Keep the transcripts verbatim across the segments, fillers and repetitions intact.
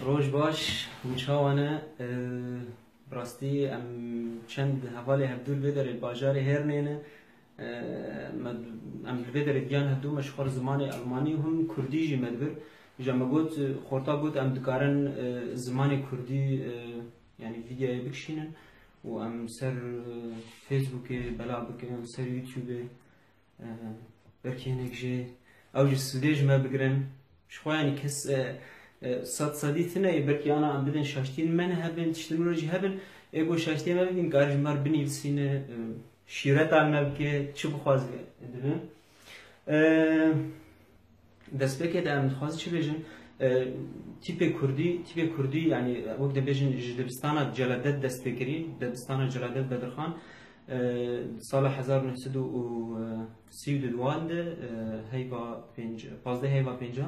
Roj baş, hûn çawa ne? Ee, bi rastî em çend hevalê hevdû li vê derê li bajarê Hêrnê ne. Ee, me, em li vê derê digihan hevdû, me ji xwe re zimanê Almanî û him Kurdî jî me dibir. Îja me got, xorta got em dikarin, e, zimanê Kurdî, e, yanî vîdyoyê bikişînin û em ser, e, Facebookê bela bikin, ser YouTubeê. E, belkî hinek jê ew ji Sûdê ji me bigirin. Ji xwe yanî kes, e, e, sed sedî tune ye, belkî ana em bidin şaştiyên me ne hebin, tiştin wilo jî hebin. Ê ku şaştiyê me bibîn, kar ji me re binivîsîne, e, şîreta me bike, çi bixwaze dibin. E, Destpêkê de em dixwazin çi bêjin? E, tîpê Kurdî, tîpê Kurdî, yanî wek dibêjin ji dibistana Celadet dest pê kirî, dibistana Celadet Bedirxan, e, sala hezar û neh sed û sî û du de, e, heyva pênc, pazdeh heyva pênca,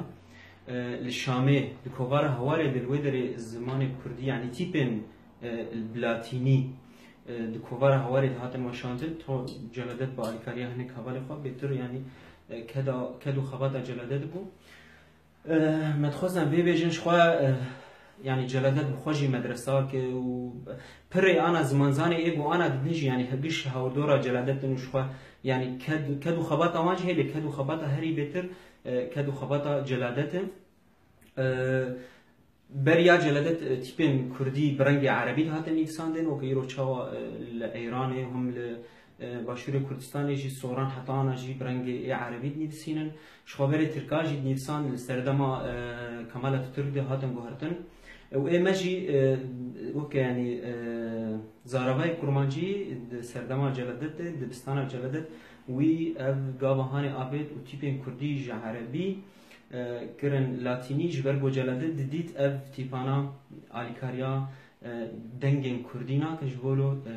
e, li Şamê, di kovara Hewarê de li wê derê zimanê Kurdî, yanî tîpên, e, bi latînî, e, di kovara Hewarê de hatin weşandin, to Celadet bi alîkariya hinek hevalê xwe bêtir, yanî, e, keda, ked û xebata Celadet bû. E, me dixwest em vê bêjin ji xwe, e, yanî Celadet bi xwe jî medresak e û pirê ana zimanzanê ê ku ana didin jî, yanî giş hawirdora Celadet in û ji xwe, yanî ked, ked û xebata wan jî heye, lê ked û xebata herî bêtir, e, ked û xebata Celadet e. E, Beriya Celadet, e, tîpên Kurdî bi rengê Erebî dihatin nivîsandin, weke îro çawa, e, li Eyranê, him li, e, Başûrê Kurdistanê jî, Soran heta ana jî bi rengê ê Erebî dinivîsînin. Ji xwe berê Tirka jî dinivîsan li serdema, e, Kemal Atatürk de hatin guhertin. E, û ê me jî, e, weke, yanî, e, zaravayê kurmancî di serdema Celadet de, dibistana Celadet, wî ev gava hanê avêt û tîpên Kurdî ji Erebî, e, kirin latînî, ji ber ku Celadet didît ev tîpana alîkariya, e, dengên Kurdî nake, ji bo lo, e,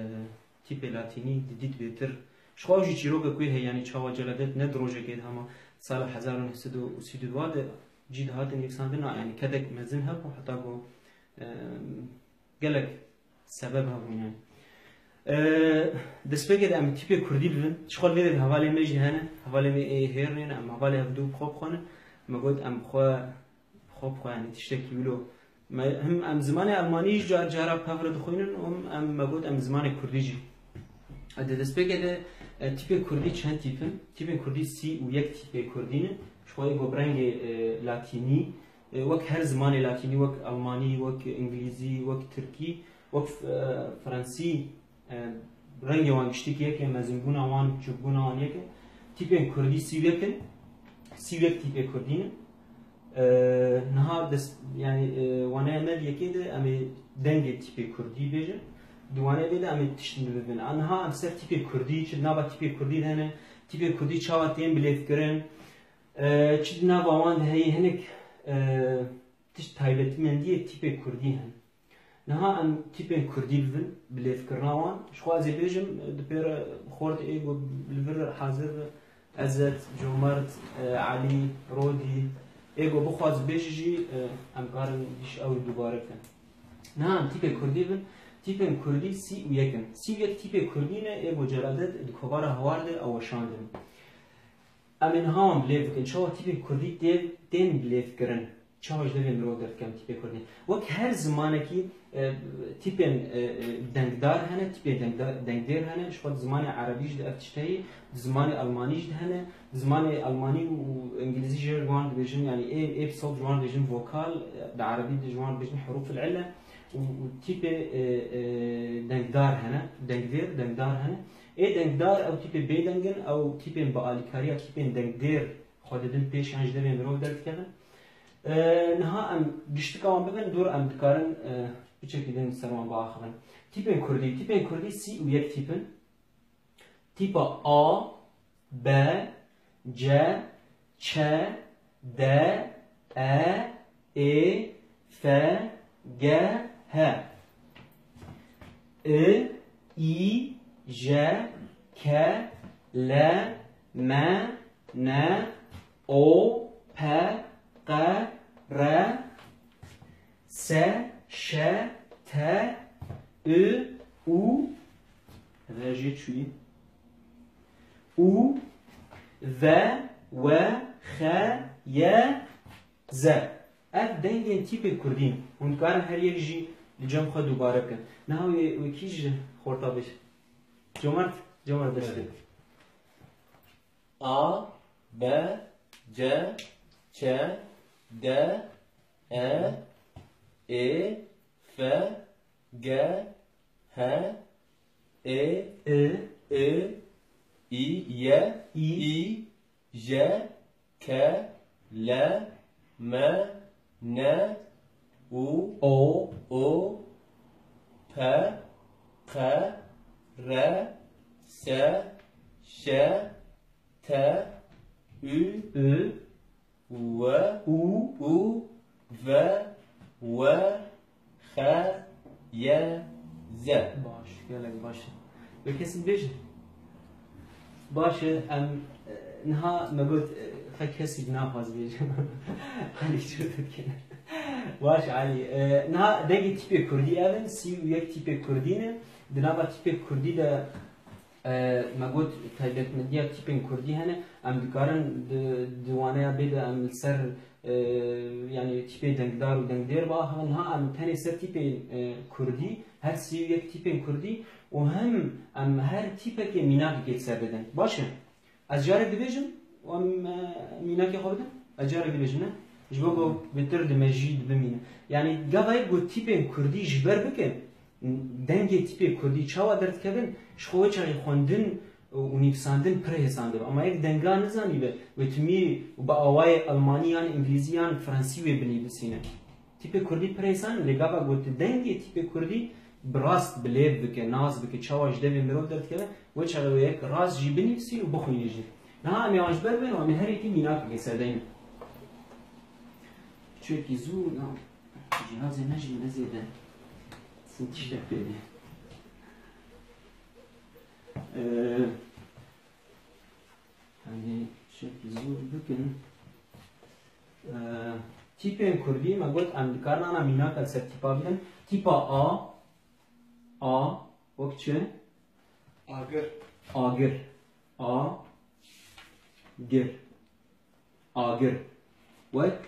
tîpê latînî didît bêtir. Ji xwe ew jî çîrokek wê heye, yanî çawa Celadet ne di rojekê de hema sala hezar û neh sed û sî û du de cî dihatin nivîsandin, na, yanî kedek mezin hebû, heta ku, e, gelek sebeb hebûn yani. Ee, destpêkê de em tîpê Kurdî bibin. Ji xwe li vê de hevalê me jî hene. Hevalê me ê Hêrnê ne. Em hevalê hevdû bi xwe bixwenin. Me got em xwe, xwe bixwe yani tiştekî wilo. Me, him em zimanê Almanî jî car cara bi hev re dixwînin û him em me got em zimanê Kurdî jî. E, di destpêkê de, e, tîpê Kurdî çend tîp in? Tîpên Kurdî sî û yek tîpê Kurdî ne. Ji xwe ê ku bi rengê, e, latînî, e, wek her zimanê latînî, wek almanî, wek îngilîzî, wek tirkî, wek, e, fransî, e, rengê wan giştikî yek e, mezinbûna wan, çûkbûna wan yek e. Tîpên kurdî sî û yek in, sî û yek tîpê kurdî ne. E, niha dest, yani, e, waneya me di yekê de em ê dengê tîpê kurdî bêjin. Di waneya vê de em ê tişt bibin. A, niha em ser tîpê kurdî, çi di nava tîpê kurdî de hene, tîpê kurdî çawa tên bilêvkirin, E, çi di nava wan de heye hinek, e, tişt taybetmendiyê tîpê kurdî hene. Niha em tîpên kurdî bibin, bi lêvkirina wan. Ji xwe ez ê bêjim, e, di pê re xort ê ku li vir hazir be, Ezet, Comert, e, Elî, Rodî, ê ku bixwaz bêje jî, e, em karin giş ew dubare bikin. Niha em tîpê kurdî bin, tîpên kurdî sî û yek in. Sî û yek tîpê kurdî ne, ê ku Celadet di kovara Hewar de ew weşandin. Em ê niha wan bilêv bikin. Çawa tîpên kurdî tê, tên bilêvkirin? Çawa ji devê mirov derdikevin tîpê kurdî? Wek her zimanekî, e, tîpên, e, e, dengdar hene, tîpê dengda-, dengdêr hene. Ji xwe di zimanê erebî jî de ev tişt heye, di zimanê almanî jî de hene. Di zimanê almanî û, û îngilîzî jî ji wan dibêjin, yanî ê, ê bi sewt ji wan dibêjin vokal, e, di erebî de ji wan dibêjin hurûfil îlle. Û, û tîpê, e, e, dengdar hene, dengdêr, dengdar hene. Ê dengdar ew tîpê bêdeng in, ew tîpên bi alîkariya tîpên dengdêr xwe didin pêş yan ji devê mirov derdikevin. E, niha em giştika wan bibin, dûr em dikarin, e, piçekî din ser wan biaxivin. Tîpên kurdî, tîpên kurdî sî û yek tîp in. Tîpa A, B, C, Ç, D, E, Ê, F, G, H. I, Î, J, K, L, M, N, O, P, Q, R, S, Ş, T, Ü, U. Ev jê çûyî. U, V, W, X, Y, Z. Ev dengên tîpê kurdî ne. Hûn dikarin her yek jî li cem xwe dubare bikin. Niha wê, wê kî ji xorta bêje? Comert, Comert dest pê. A, B, C, Ç, D, E, Ê, F, G, H, Ê, Ê, I, Y, Î, J, K, L, M, N, Û, O, O, P, Q, R, S, Ş, T, Ü, Ü, W, Û, Û, V, W, X, Y, Z. Baş, gelek baş. Wê kesî bêje? Baş e, em, e, niha me got, e, xwe kesî naxwaz bêje. Hali çi dikene? Baş, Alî. E, niha dengê tîpê kurdî ev in, sî û yek tîpê kurdî ne. Di nava tîpê kurdî de E, me got, taybetmendiya tîpên kurdî hene, em dikarin di, di waneya bê de em li ser, e, yanî tîpê dengdar û dengdêr biaxivin. Niha em tenê ser tîpên, e, kurdî, her sî û yek tîpên kurdî û hem em her tîpekê mînakekê li ser didin. Baş e. Ez carek dibêjim, û em, e, mînakê xwe bidin? Ez carek dibêjim, ne? Ji bo ku bêtir li mejî dibimîne. Yanî gava yek ku tîpên kurdî ji ber bike, dengê tîpê kurdî çawa derdikevin, ji xwe wê çaxê xwendin û nivîsandin pir hêsan dibe. Ama yek denga nizanîbe, wê timî û bi awayê elmanî yan îngilîzî yan fransî wê binivîsîne. Tîpê kurdî pir hêsan in, lê gava ku tu dengê tîpê kurdî bi rast bi lêv bike, nas bike, çawa ji devê mirov derdikeve, wê çaxê wê yek rast jî binivîsî û bixwînî jî. Niha em ê wan ji ber bibin û em ê her yekî mînakekê ser deynin. Çekî zû, na, cîhazê me jî ne zêde. Sin tiştek pê bê. Ee, Em ê şekil zû bikin. Ee, tîpên kurdî me got em dikarin ana mînaka li ser tîpa bidin. Tîpa A, A, wek çi? Agir. Agir. A, gir. Agir. Wek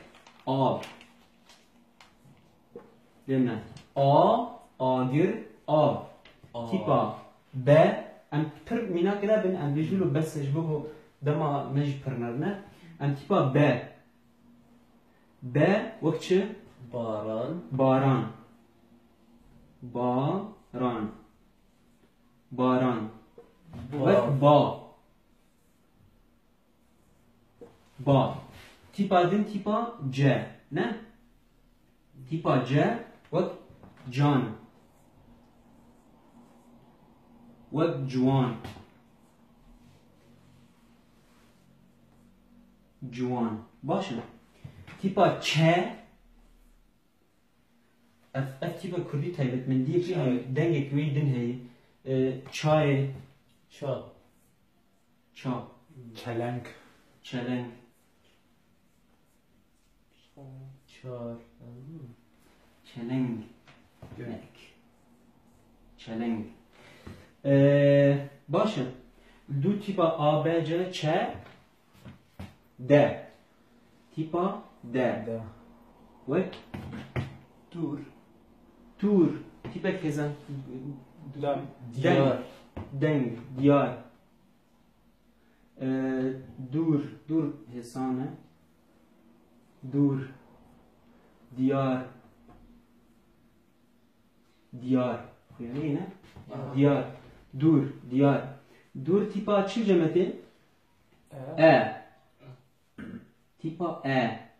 av. Lê me. A, agir, av. A. Tîpa B, em pir mînak nebin, em bêjin û bes e ji bo ku dema me jî pir nerm e. Em tîpa B. B, wek çi? Baran. Baran. Baran. Baran. Ba. Wek ba. Ba. Tîpa din tîpa C, ne? Tîpa C wek can. Wek ciwan. Ciwan. Baş e. Tîpa Ç. Ev, ev tîpa kurdî taybetmendiyekî heye, dengekî wê din heye. E, çayê. Ça. Ça. Çeleng. Çeleng. Çar. Çeleng. Nek. Çeleng. E, baş e. Du tîpa A, B, C, Ç. De. Tîpa de. De. Wek? Tûr. Tûr. Tîpek hêzan. Deng. Deng. Diyar. Deng. Diyar. Ee, dûr. Dûr hêsan e. Dûr. Diyar. Diyar. Xuyanî ne? Aha. Diyar. Dûr. Diyar. Dûr tîpa çi cemetê? E. E. Tîpa E.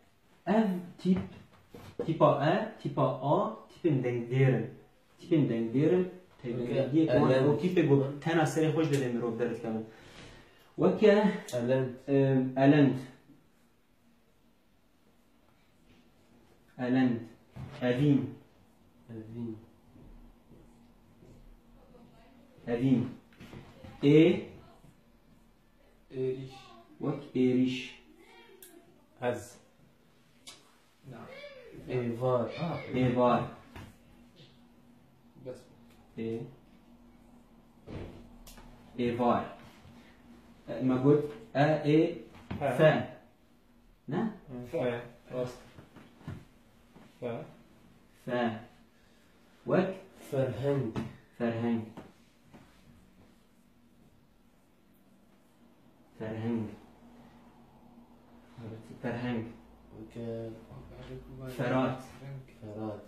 Ev tîp, tîpa E, tîpa A, tîpên dengdêr in. Tîpên dengdêr in, taybetmendiyek wan, ew tîpê ku tena serê xwe ji devê mirov derdikevin. Weke elend. Em, elend. Elend. Evîn. Evîn. Evîn. Ê. Êrîş. Wek êrîş. Ez. Na. Êvar. Ha. Êvar. Bes. Ê. Êvar. E, me got e, ê, fe. Ne? Fe. Rast. Fe. Fe. Wek Ferheng. Ferheng. Ferheng. Ferheng. Weke Ferat. Ferat.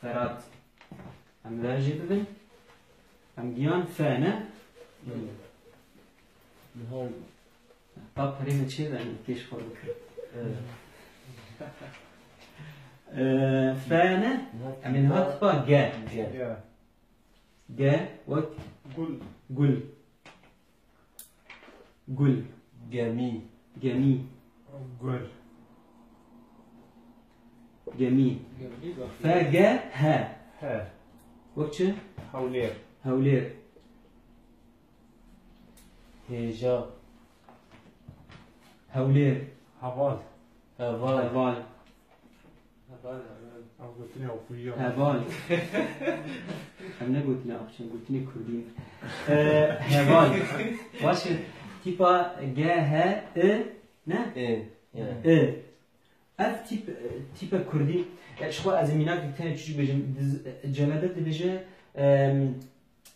Ferat. Em rajê bibin. Em giyan fe ne? Niha Pa perê me çê de em pêş xwe bikir. e, Ee, fe ne? Em ê niha tipa ge. ge. Ge wek Gul. gul. Gul. Gemî. Gemî. Gul. Gemî. Fe ge he. He. Wek çi? Hewlêr. Hewlêr. Hêja. Hewlêr. Heval. Heval. Heval. Ev gotinê Apuyiya. Heval. Em ne gotinê Apuyiya, gotinê Kurdî. Ee, heval. Baş e. Tipa G H I ne? E. Yani. I. Ev tip, e, tipe Kurdî. E, ji xwe ez ê mînak tenê çi bêjim. Diz-, Celadet dibêje, em,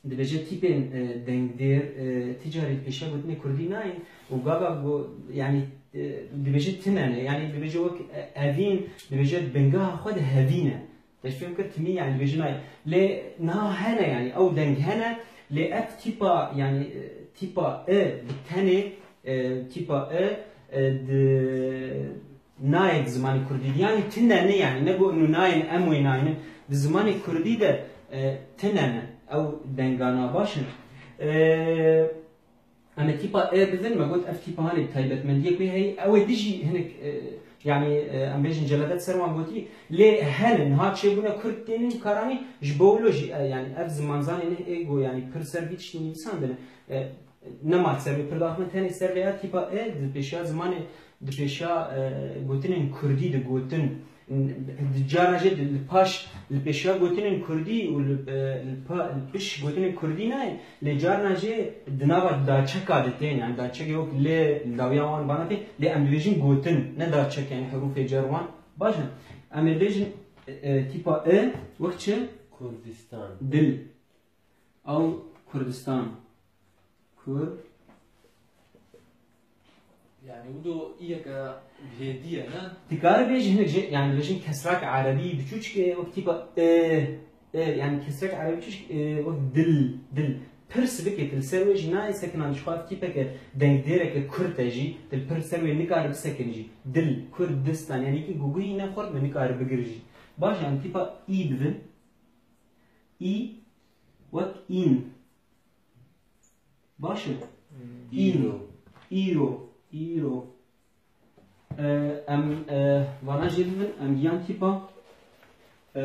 dibêje tîpên, e, dengdêr, e, ti carî pêşiya gotinê Kurdî nayên û gava go-, yani, e, dibêje tine ne. Yani dibêje wek, e, evîn, dibêje bingeha xwe de hevîn e. Te ji fêm kir timî yani dibêje nayê. Lê niha hene yani ew deng hene, lê ev tîpa yani, e, tîpa I bi tenê, e, tîpa I, e, di nayê di zimanê Kurdî de. Yani tinde ne yani, ne got nû nayên em wê naynin. Di zimanê Kurdî de, e, tine ne. Ew dengana baş in. E, Em ê tîpa E bibin, me got ev tîpa hanê bi taybetmendiyek wê heye. Ew ê dijî hinek, e, yani, e, em bêjin celadet ser wan gotî. Lê hene, niha çêbûne Kurd tênin karanî, ji bo wilo jî, e, yani ev zimanzanê ne ê go, yani pir ser vî tiştî nivîsandine. E, nema ser vê pir daxme, tenê ser vê ya tîpa E di pêşiya zimanê, di pêşiya, e, gotinên Kurdî de gotin. Di cara jê di, li paş, li pêşiya gotinên Kurdî û li, e, li pa-, li piş gotinên Kurdî nayên, lê carna jê di nava daçeka de tên, yani daçekê wek lê li dawiya wan vana tê, lê em dibêjin gotin, ne daçek, yani herûfê cer wan. Baş e. Em ê bêjin, e, e, tîpa I, wek çi? Kurdistan. Dil. Ew Kurdistan. Kur. Yani wilo îyeke bihêdî ye, ne? Dikare bêjî hinek jê, yani dibêjin kesrak erebî biçûçik e, wek tîpa e, e, yani kesrak erebî biçûçik e, wek dil, dil. Pir sivikê, tu li ser wê jî nayê sekinan, ji xwe ev tîpeke dengdêreke kurt e jî, tu li pir ser wê nikare bisekinî jî. Dil, Kurdistan, yani yekî guguhî ne xurt me nikare bigir jî. Baş, em tîpa î bibin. Î, wek în. Baş e. Îro. Îro. Îro. E, em, e, vana jê bibin, em giyan tîpa, e,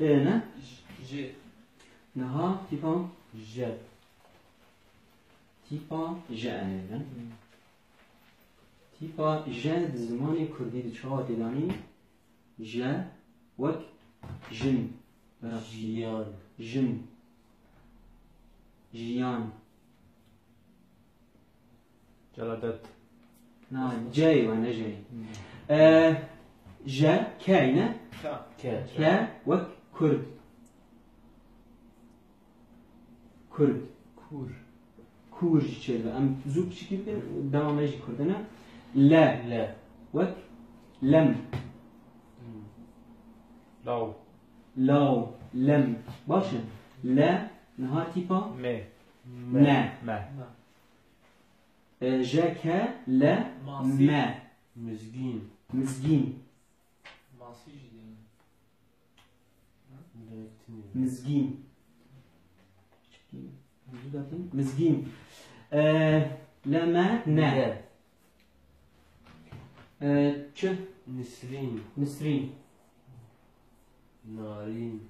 e ne? J. Niha tîpa, Je. tîpa je em ê bibin. Tîpa je di zimanê Kurdî de çawa tê danîn? Je, wek jin. Bera. Jiyan. Jin. Jiyan. Celadet. Na, cey we ne jey. E, je, key ne? Ka. Ke. Ke, wek Kurd. Kurd. Kur. Kur jî çêdibe. Em zû piçikî bikin, dema me jî Kurd e ne? Le. Le. Wek lem. Law. Law, lem. Baş e. Le, niha tîpa Me. ne. Me. E, je, ke, le, Masî. me. Mizgîn. Mizgîn. Masî jî dene. Direkt tiniyor. Mizgîn. Mizgîn. E, le, me, ne. Ne. E, çi? Nisrîn. Nisrîn. Narîn.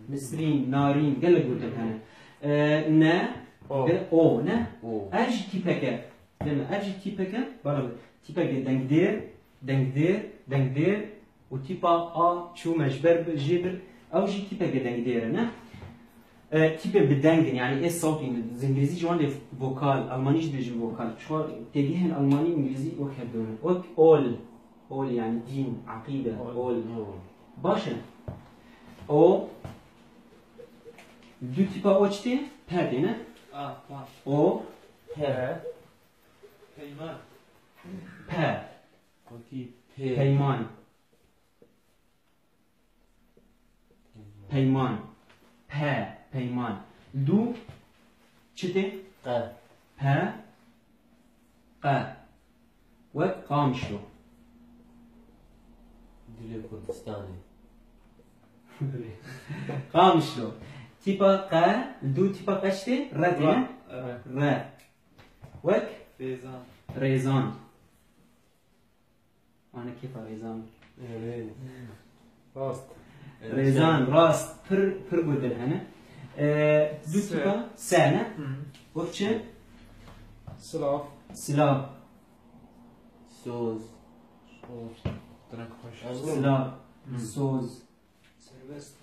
Nisrîn, narîn. Gelek gotin hene. E, ne. O. Ve o, ne? O. Ev jî tîpeke. Deme, ev jî tîpeke. Bala be. Tîpeke dengdêr, dengdêr, dengdêr. Û tîpa a çûme ji ber bi-, jê bir. Ew jî tîpeke dengdêr e, ne? E, tîpên bi deng in, yani ê sawtî ne. Zingilîzî ji wan dê vokal, almanî jî dibêjin vokal. Ji xwe têgihên almanî û îngilîzî wek hev dewr in. Wek ol. Ol yani din, akide, ol. Ol. Baş e. O, du tipa o çi tê? Pe tê, ne? A, pa. O, pe. Peyman. Pe. Wekî pê. Peyman. Peyman. Pe, peyman. Du, çi tê? Qe. Pe, qe. Wek Qamişlo. Dilê Kurdistanê. Qamişlo. Tipa qe, du tipa qe çi tê? Re tê, ne? Re. Re. Wek? Rêzan. Rêzan. Ane kêfa rêzan. Erê. Rast. Rêzan, rast. Pir, pir gotin hene. Ee, du tipa se ne? Hı. Wek çi? Silav. Silav. Soz. Soz. Direkt xweş. Silav. Hı. Soz. Serbest.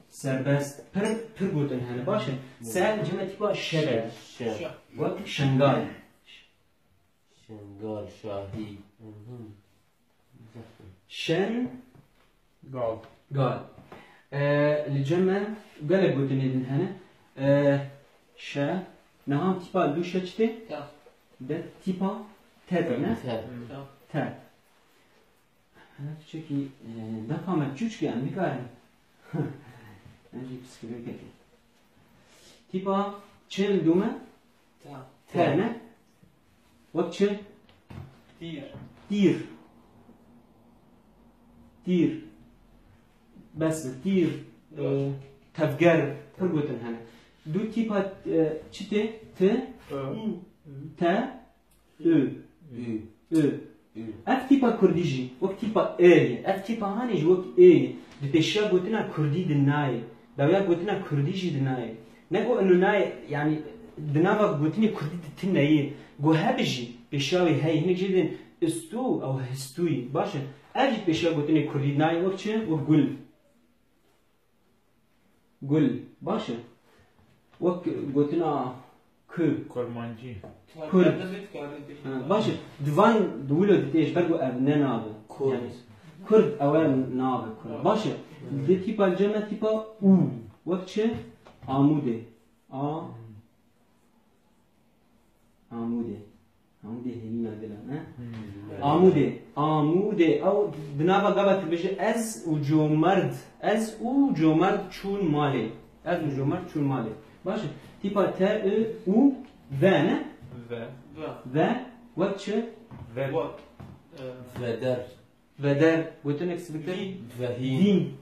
Serbest. Pir, pir gotin hene. Baş e. Hı. Se cime tipa şe de. Şe. Şe. Wek şengal. Şengal, şahî. Hı hı. Şen. Gal. Gal. E, li cem me gelek gotinê din hene. E, şe. Niha tipa du şe çi tê? Te. De tipa te tê, ne? Te. Te. Te. Hene tu çekî, e, defa me çûçkî em nikarin. Em jî piskirêkekê. Tipa çi li dû me? Te. Te ne? Wek çi? Tîr. Tîr. Tîr. Bes e, tîr. Baş. E, tevger. Pir gotin hene. Du tîpa, e, çi tê? Ti. Te. Te. Ü. Ü. Ü. Ü. Ev tîpa kurdî jî, wek tîpa ê ye. Ev tîpa hanê jî wek ê ye. Di pêşiya gotina kurdî di nayê. Dawiya gotina kurdî jî di nayê. Ne go inu nayê, yani di nava gotinê kurdî di tune ye. Go hebe jî, pêşiya wê heye. Hinek jê dibên istû, ew histûyî. Baş e. Ev jî pêşiya gotinê kurdî di nayê wek çi? Wek gul. Gul. Baş e. Wek gotina ku. Kurmancî. Kurd. Ha, baş e. Di van di wilo dîtê ji ber ku ev ne nav e. Kurd. Yani, Kurd ew e nav e Kurd. Baş e. Di tîpa cem me tîpa û. Wek çi? Amûdê. A. Amûdê. Amûdê hênîna dil e, ne? Hmm. Amûdê. Amûdê. Ew di nava gava tu bêje ez û comerd. Ez û comerd çûn malê. Ez û comerd çûn malê. Baş e. Tîpa te, i, û, ve, ne? Ve. Ve. Ve. Wek çi? Ve. Wek. E, veder. Veder, gotinek sivik de. Vîn. Vehîn. Vîn.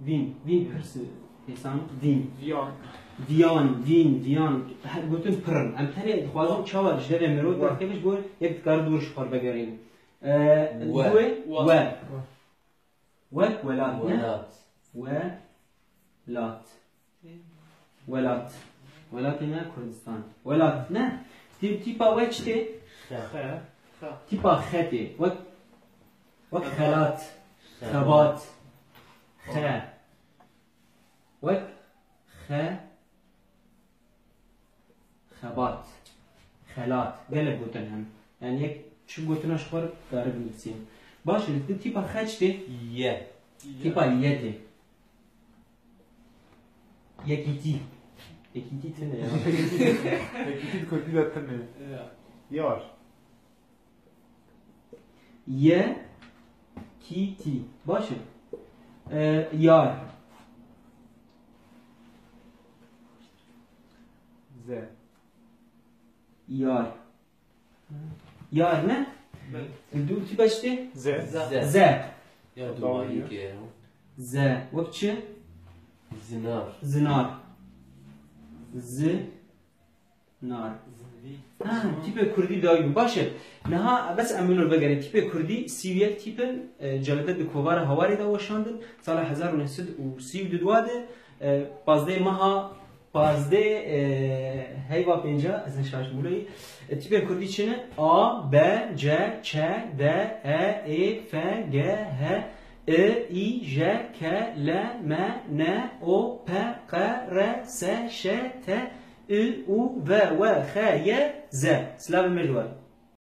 Vîn, vîn pirs hêsan, vîn. Viyan. Viyan, vîn, viyan. Her gotin pir in. Em tenê dixwazin çawa ji derê mirov derkeve ji bo yek dikare dûr ji xwe vegerînin. Ee, We. Duê, We. We. Wek welat, ne? Welat. Welat. Welat. Welatê me Kurdistan. Welat ne? Tî-, tîpa we çi tê? Xe. Xe. Tîpa xe tê. Wek, wek xelat. Xebat. Xebat. Xe. Wek xe. Xebat. Xelat. Gelek gotin hene. Yani yek çi gotina ji xwe re dikare binivîsî. Baş e, li tîpa xe çi tê? Ye. Tîpa ye tê. Yekîtî. Yekîtî tune ya. Yekîtî di kurdî de tune. Ya. Yar. Ye, kî, tî. Baş e. E, yar. Ze. Yar. Yar ne? Belê. Dû tîpa çi tê? Ze. Ze. Ze. Ze. Ya Tamam dumayî ya. Ke. Ze. Wek çi? Zinar. Zinar. Zi. Nar. Ha, tîpê kurdî dawî bû. Baş e. Niha bes em wilo vegerin. Tîpê kurdî sî û yek tîp in, e, Celedet di kovara Hawarê de weşandin. Sala hezar û neh sed û sî û du de, e, pazdeh meha, pazdeh, e, heyva pênca, ez ne şaş bûleyî. E, tîpê kurdî çi ne? A, B, C, Ç, D, E, Ê, F, G, H, I, J, K, L, M, N, O, P, Q, R, S, Ş, T, Ü, U, V, W, X, Y, Z. Silavê me ji we re.